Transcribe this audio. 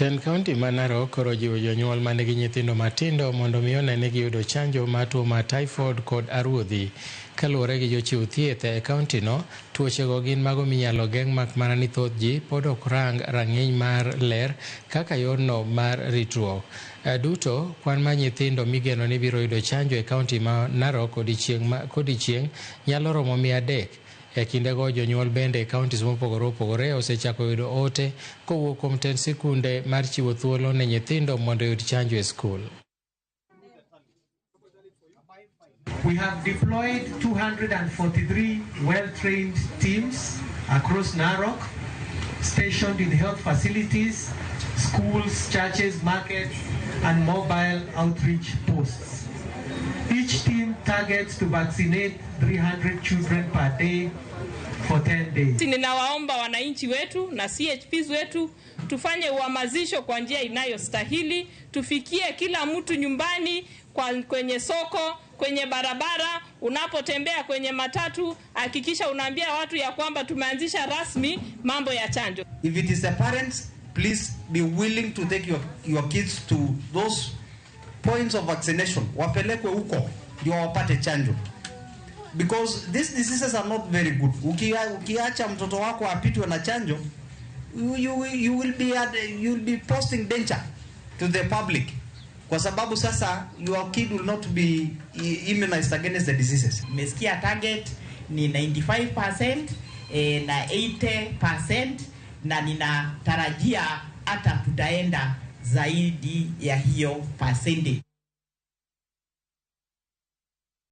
Tend kaunti ma Narok koro jiwo jonyuol manigi nyithindo matindo mondo mi one ni giyudo chanjo mar tuo mar typhoid kod aruodhi. Kaluwore gi jochiw thieth e kaunti no, tuochego gin mago minyalo geng' mak mana ni thoth ji pod ok rang rang'iny mar ler kaka yorno mar ritruok. Duto, kwan mar nyithindo migeno ni biro yudo chanjo e kaunti ma Narok odiechieng' kodiechieng' nyalo romo 300. E kindego jonyuol bende e counties mopogore opogore osechako yudo ote kowuok kuom tend sikunde mar chiwo thuolo ne nyithindo mondo oyud chanjo e skul. We have deployed 243 well-trained teams across Narok, stationed in health facilities, schools, churches, markets, and mobile outreach posts. Each team targets to vaccinate 300 children per day for 10 days. Ninawaomba wananchi wetu na CHPs wetu tufanye uhamasisho kwa njia inayostahili, tufikie kila mtu nyumbani, kwenye soko, kwenye barabara, unapotembea kwenye matatu, hakikisha unaambia watu ya kwamba tumeanzisha rasmi mambo ya chanjo. If it is the parents, please be willing to take your kids to those points of vaccination. Wapelekwe huko ndio wapate chanjo. Because these diseases are not very good. Ukiacha mtoto wako apitwe na chanjo, you will be posting danger to the public. Kwa sababu sasa your kid will not be immunized against the diseases. Nimesikia target ni 95%, na 80%, na ninatarajia hata tutaenda zaidi ya hiyo percentage.